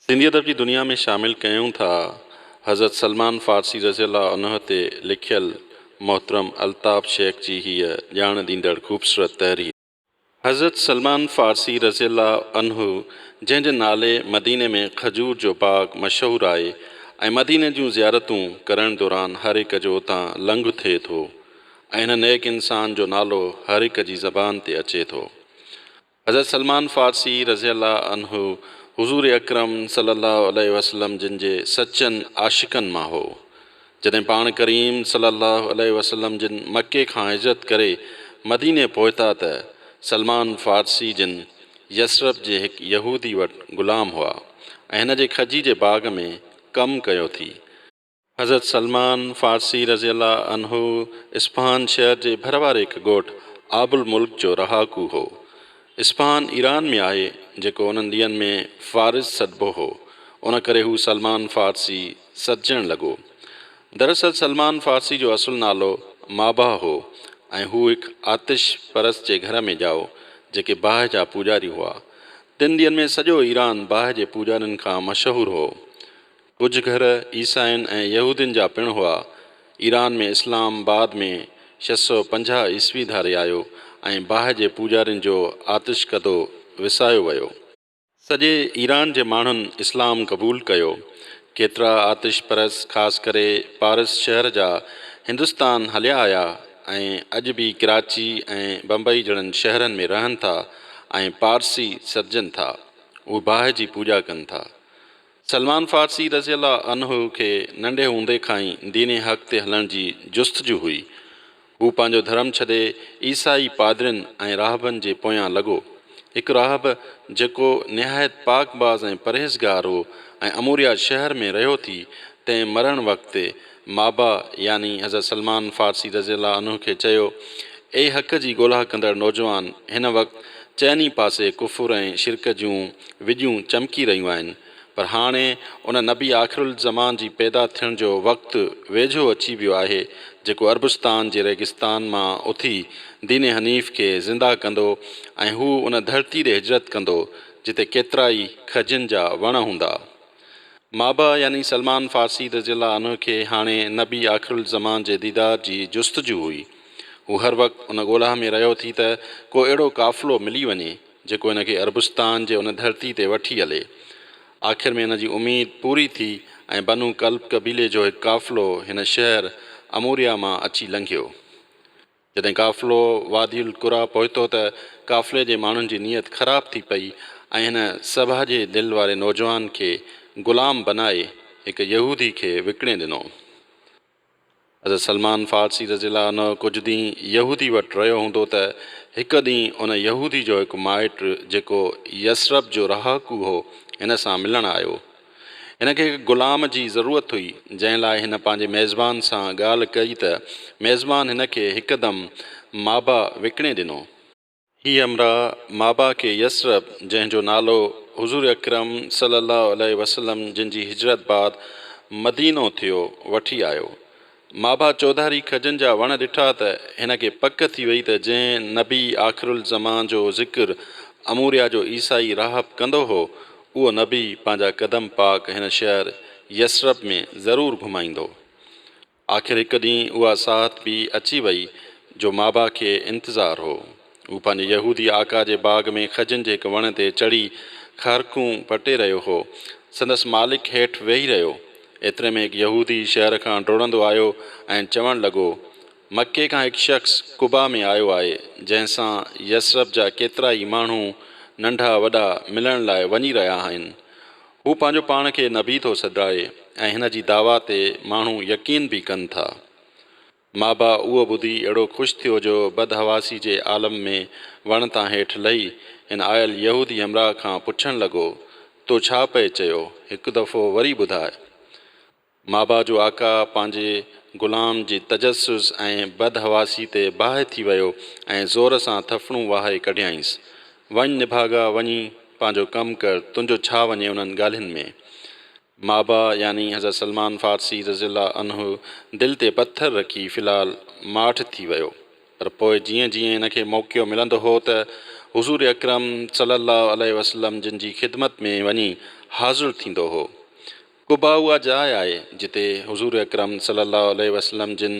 سنڌي ادب جي دنيا ۾ شامل ڪيون ٿا حضرت سلمان فارسي رضي الله عنه تي لکيل محترم الطاف شيخ جي هيء ڄاڻ ڏيندڙ خوبصورت تحرير. حضرت سلمان فارسي رضي الله عنه جنهن جي نالي مديني ۾ کجور جو باغ مشهور آهي ۽ مديني جون زيارتون ڪرڻ دوران هر هڪ جو اتان لنگهه ٿئي ٿو ۽ هن نيڪ انسان جو نالو هر هڪ جي زبان تي اچي ٿو. حضرت سلمان فارسي رضي الله عنه حضور اڪرم صلي الله عليه وسلم جن جي سچن عاشقن مان هو. جڏهن پاڻ ڪريم صلي الله عليه وسلم جن مڪي کان هجرت ڪري مديني پهتا ته سلمان فارسي جن يثرب جي هڪ يهودي وٽ غلام هئا ۽ هن جي کجي جي باغ ۾ ڪم ڪيو ٿي. حضرت سلمان فارسي رضي الله عنه اصفهان شهر جي ڀر واري هڪ ڳوٺ آب الملڪ جو رهاڪو هو. اصفهان ايران ۾ آهي، جيڪو انهن ڏينهن ۾ فارس سڏبو هو، ان ڪري هو سلمان فارسي سڏجڻ لڳو. دراصل سلمان فارسي جو اصل نالو مابه هو ۽ هو هڪ آتش پرست جي گهر ۾ ڄائو، جيڪي باهه جا پوڄاري هئا. تن ڏينهن ۾ سڄو ايران باهه جي پوڄارين کان مشهور هو. ڪجهه گهر عيسائين ۽ يهودين جا پڻ هئا. ايران ۾ اسلام بعد ۾ 650 عيسوي ڌاري آيو ۽ باهه جي پوڄارين جو آتشڪدو وسايو ويو. سڄي ايران جي ماڻهن اسلام قبول ڪيو. ڪيترا آتش پرست خاص ڪري پارس شهر جا هندستان هليا آيا ۽ اڄ به ڪراچي ۽ بمبئي جهڙن شهرن ۾ رهن ٿا ۽ پارسي سڏجن ٿا. اهي باهه جي پوڄا ڪن ٿا. سلمان فارسي رضي الله عنه کي ننڍي هوندي کان ئي دين حق تي هلڻ جي جستجو هئي. هو پنهنجو ڌرم ڇڏي عيسائي پادرين ۽ راهبن جي پويان لڳو. هڪ راهب جيڪو نهايت پاڪ باز ۽ پرهيزگار هو ۽ اموريا شهر ۾ رهيو ٿي، تنهن مرڻ وقت مابا يعني حضرت سلمان فارسي رضي الله عنه کي چيو، اي حق جي ڳولها ڪندڙ نوجوان! هن وقت چئني پاسي ڪفر ۽ شرڪ جون وڄون چمڪي رهيون آهن، پر هاڻي ان نبي آخرالزمان جي پيدا ٿيڻ جو وقت ويجهو اچي ويو آهي، جيڪو عربستان جي ريگستان مان اٿي دين حنيف کي زنده ڪندو ۽ هو ان ڌرتي ڏي هجرت ڪندو، جتي ڪيترائي کجين جا وڻ هوندا. مابه يعني سلمان فارسي رضي الله عنه کي هاڻي نبي آخرالزمان جي ديدار جي جستجو هئي. هو هر وقت ان ڳولها ۾ رهيو ٿي ته ڪو اهڙو قافلو ملي وڃي، جيڪو هن کي عربستان جي ان ڌرتي تي وٺي هلي. آخر ۾ هن جي اميد پوري ٿي ۽ بنو ڪلب قبيلي جو هڪ قافلو هن شهر اموريا مان اچي لنگهيو. جڏهن قافلو وادي القريٰ پهتو ته قافلي جي ماڻهن جي نيت خراب ٿي پئي ۽ هن سٻاجهي دل واري نوجوان کي غلام بنائي هڪ يهودي کي وڪڻي ڏنو. حضرت سلمان فارسي رضي الله عنه ڪجهه ڏينهن يهودي وٽ رهيو هوندو ته هڪ ڏينهن ان يهودي جو هڪ مائٽ جيڪو يثرب جو رهاڪو هو هن سان ملڻ آيو. هن کي هڪ غلام جي ضرورت هئي، جنهن لاء هن پنهنجي ميزبان سان ڳالهه ڪئي ته ميزبان هن کي هڪدم مابا وڪڻي ڏنو. هي همراهه مابا کي يثرب، جنهن جو نالو حضور اڪرم صلي الله عليه وسلم جن جي هجرت بعد مدينو ٿيو، وٺي آيو. مابا چوڌاري کجن جا وڻ ڏٺا ته هن کي پڪ ٿي وئي ته جنهن نبي آخرالزمان جو ذڪر اموريا جو عيسائي راهب ڪندو هو، اهو نبي پنهنجا قدم پاڪ هن شهر يثرب ۾ ضرور گهمائيندو. آخر هڪ ڏينهن اها ساعت به اچي وئي جو مابا کي انتظار هو. هو پنهنجي يهودي آقا جي باغ ۾ کجين جي هڪ وڻ تي چڙهي کارڪون پٽي رهيو هو. سندس مالڪ هيٺ ويهي رهيو. ايتري ۾ هڪ يهودي شهر کان ڊوڙندو آيو ۽ چوڻ لڳو، مڪي کان هڪ شخص قبا ۾ آيو آهي، جنهن سان يثرب جا ڪيترائي ماڻهو ننڍا وڏا ملڻ لاء وڃي رهيا آهن. هو پنهنجو پاڻ کي نبي ٿو سڏرائي ۽ هن جي دعويٰ تي ماڻهو يقين به ڪن ٿا. مابا اهو ٻڌي اهڙو خوش ٿيو جو بدحواسي جي عالم ۾ وڻ تان هيٺ لهي هن آيل يهودي همراهه کان پڇڻ لڳو، تو ڇا پئي چيو؟ هڪ دفعو وري ٻڌاء. مابا جو آقا پنهنجي غلام جي تجسس ۽ بدحواسي تي باهه ٿي ويو ۽ زور سان ٿڦڻون وهائي ڪڍيائينس. وڃ نڀاڳا وڃي پنهنجو ڪم ڪر، تنهنجو ڇا وڃي انهن ڳالهين ۾. مابا يعني حضرت سلمان فارسي رضي الله عنه دل تي پٿر رکي في الحال ماٺ ٿي ويو پر پوء جيئن جيئن هن کي موقعو ملندو هو ته حضور اڪرم صلي الله عليه وسلم جن جي خدمت ۾ وڃي حاضر ٿيندو هو. قبا اها جاء آهي، جتي حضور اڪرم صلي الله عليه وسلم جن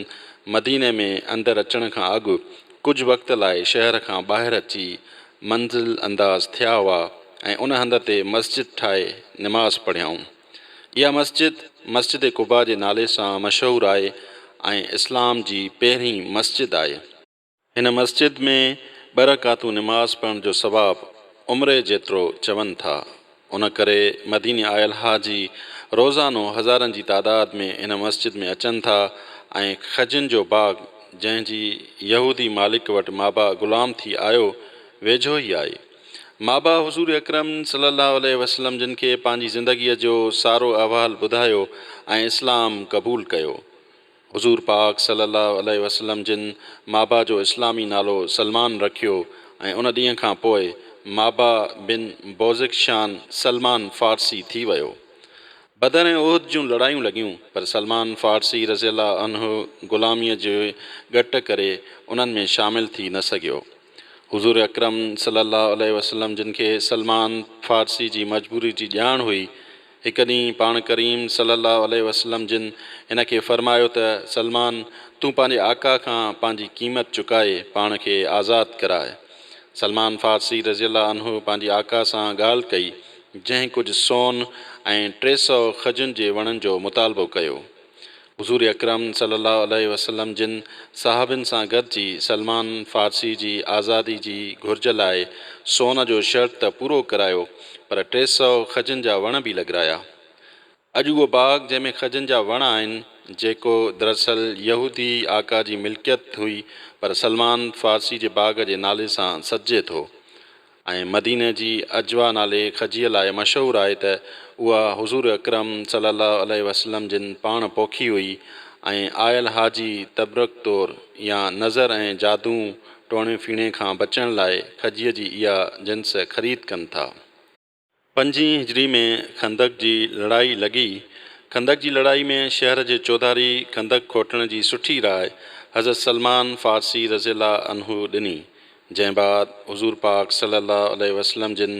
مديني ۾ اندر اچڻ کان اڳ ڪجهه وقت لاء شهر کان ٻاهر اچي منزل انداز ٿيا هئا ۽ ان هنڌ تي مسجد ٺاهي نماز پڙهيائون. اها مسجد، مسجد قبا جي نالي سان مشهور آهي ۽ اسلام جي پهرين مسجد آهي. هن مسجد ۾ ٻه رڪعتون نماز پڙهڻ جو ثواب عمري جيترو چون ٿا. ان ڪري مديني آيل حاجي روزانو هزارن جي تعداد ۾ هن مسجد ۾ اچن ٿا ۽ کجين جو باغ جنهن جي يهودي مالڪ وٽ مابا غلام ٿي آيو، ويجهو ئي آهي. مابا حضور اڪرم صلي الله عليه وسلم جن کي پنهنجي زندگيء جو سارو احوال ٻڌايو ۽ اسلام قبول ڪيو. حضور پاڪ صلي الله عليه وسلم جن مابا جو اسلامي نالو سلمان رکيو ۽ ان ڏينهن کان پوء مابا بن بوزڪشان سلمان فارسي ٿي ويو. بدر ۽ احد جون لڙايون لڳيون پر سلمان فارسي رضي الله عنه غلاميء جي ڳٽ ڪري انهن ۾ شامل ٿي نه سگهيو. حضور اڪرم صلي الله عليه وسلم جن کي سلمان فارسي جي مجبوري جي ڄاڻ هئي. هڪ ڏينهن پاڻ ڪريم صلي الله عليه وسلم جن هن کي فرمايو ته سلمان! تون پنهنجي آقا کان پنهنجي قيمت چڪائي پاڻ کي آزاد ڪراء. سلمان فارسي رضي الله عنه پنهنجي آقا سان ڳالهه ڪئي، جنهن ڪجهه سون ۽ 300 کجين جي وڻن جو مطالبو ڪيو. حضور اڪرم صلي الله عليه وسلم جن صحابين سان گڏجي سلمان فارسي جي آزادي جي گهرج لاء سون جو شرط ته پورو ڪرايو پر 300 کجين جا وڻ به لڳرايا. اڄ اهو باغ جنهن ۾ کجين جا وڻ آهن جيڪو دراصل يهودي آقا جي ملڪيت هئي پر سلمان فارسي جي باغ جي نالي سان سڏجي ٿو. ۽ مديني جي عجوه نالي کجيء لاء مشهور آهي ته اها حضور اڪرم صلي الله عليه وسلم جن پاڻ پوکي هئي ۽ آيل حاجي تبرڪ طور يا نظر ۽ جادو ٽوڻي ڦيڻي کان بچڻ لاء کجيء جي اها جنس خريد ڪن ٿا. پنجين هجري ۾ خندق جي لڙائي لڳي. خندق جي لڙائي ۾ شهر جي چوڌاري خندق کوٽڻ جي سٺي راء حضرت سلمان فارسي رضي الله عنه ڏني. جنهن بعد حضور پاڪ صلي الله عليه وسلم جن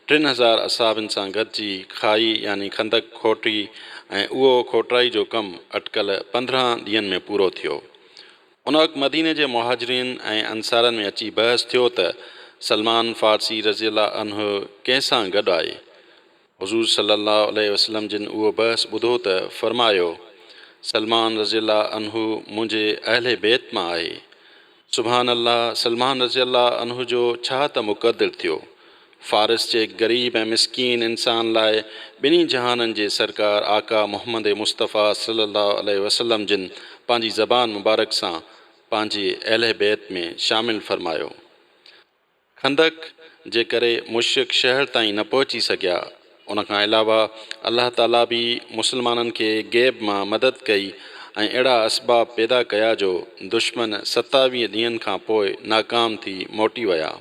3000 اصحابن سان گڏجي کائي يعني خندق کوٽي ۽ اهو کوٽرائي جو ڪم اٽڪل 15 ڏينهن ۾ پورو ٿيو. ان وقت مديني جي مهاجرين ۽ انصارن ۾ اچي بحث ٿيو ته سلمان فارسي رضي الله عنه ڪنهن سان گڏ آهي؟ حضور صلي الله عليه وسلم جن اهو بحث ٻڌو ته فرمايو، سلمان رضي الله عنه منهنجي اهل بيت مان آهي. سبحان الله سلمان رضي الله عنه جو ڇا ته مقدر ٿيو. فارس جي غريب ۽ مسڪين انسان لاء ٻنهي جهانن جي سرڪار آقا محمد مصطفيٰ صلي الله عليه وسلم جن پنهنجي زبان مبارڪ سان پنهنجي اهل بيت ۾ شامل فرمايو. خندق جي ڪري مشرڪ شهر تائين نه پهچي سگهيا. ان کان علاوه الله تعاليٰ به مسلمانن کي غيب مان مدد ڪئي ۽ اهڙا اسباب پيدا ڪيا جو دشمن 27 ڏينهن کان پوء ناڪام ٿي موٽي ويا.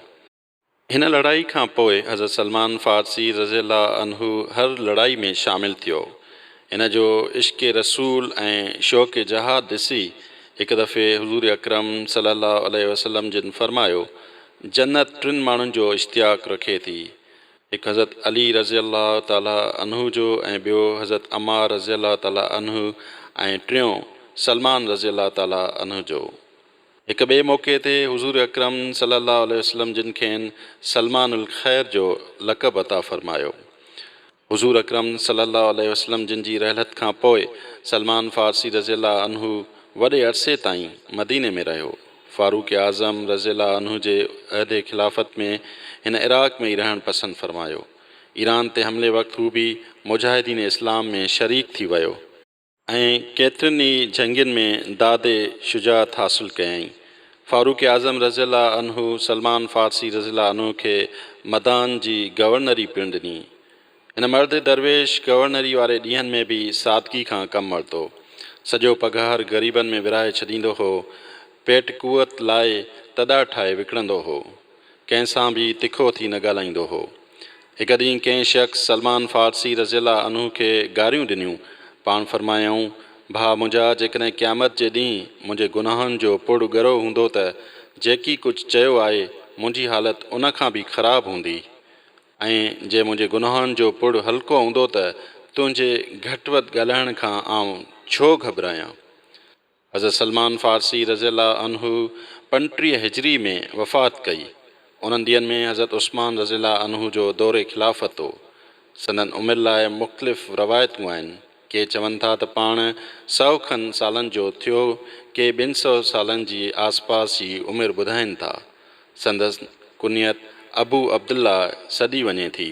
هن لڙائي کان پوء حضرت سلمان فارسي رضي الله عنه هر لڙائي ۾ شامل ٿيو. هن جو عشق رسول ۽ شوق جهاد ڏسي هڪ دفعي حضور اڪرم صلي الله عليه وسلم جن فرمايو، جنت ٽن ماڻهن جو اشتياق رکي ٿي، هڪ حضرت علي رضي الله تعالٰي عنه جو ۽ ٻيو حضرت عمار رضي الله تعالٰي عنه ۽ ٽيون سلمان رضي الله تعالٰي عنه جو. هڪ ٻئي موقعي تي حضور اڪرم صلي الله عليه وسلم جن کين سلمان الخير جو لقب عطا فرمايو. حضور اڪرم صلي الله عليه وسلم جن جي رحلت کان پوء سلمان فارسي رضي الله عنه وڏي عرصي تائين مديني ۾ رهيو. فاروق اعظم رضي الله عنه جي عهد خلافت ۾ هن عراق ۾ ئي رهڻ پسند فرمايو. ايران تي حملي وقت هو به مجاهدين اسلام ۾ شريڪ ٿي ويو. ۽ ڪيترين ئي جنگين ۾ داد شجاعت حاصل ڪيائين. فاروق اعظم رضي الله عنه سلمان فارسي رضي الله عنه کي مدان جي گورنري پڻ ڏني. هن مرد درويش گورنري واري ڏينهن ۾ به سادگي کان ڪم ورتو. سڄو پگهار غريبن ۾ ورهائي ڇڏيندو هو. پيٽ قوت لاء تڏا ٺاهي وڪڻندو هو. ڪنهن سان به تکو ٿي نه ڳالهائيندو هو. هڪ ڏينهن ڪنهن شخص سلمان فارسي رضي الله عنه کي گاريون ڏنيون. پاڻ فرمايائون، ڀاء منهنجا جيڪڏهن قيامت جي ڏينهن منهنجي گناهن جو پڙ ڳرو هوندو ته جيڪي ڪجهه چيو آهي منهنجي حالت ان کان به خراب هوندي ۽ جي منهنجي گناهن جو پڙ هلڪو هوندو ته تنهنجي گهٽ وڌ ڳالهائڻ کان آئون ڇو گهٻرايان؟ حضرت سلمان فارسي رضي الله عنه 35 هجري ۾ وفات ڪئي. انهن ڏينهن ۾ حضرت عثمان رضي الله عنه جو دور خلافت هو. سندن عمر لاء مختلف روايتون آهن. ڪي چون ٿا ته پاڻ سئو کن سالن جو ٿيو، ڪي ٻن سئو سالن جي آسپاس جي عمر ٻڌائين ٿا. سندس ڪنيت ابو عبدالله سڏي وڃي ٿي.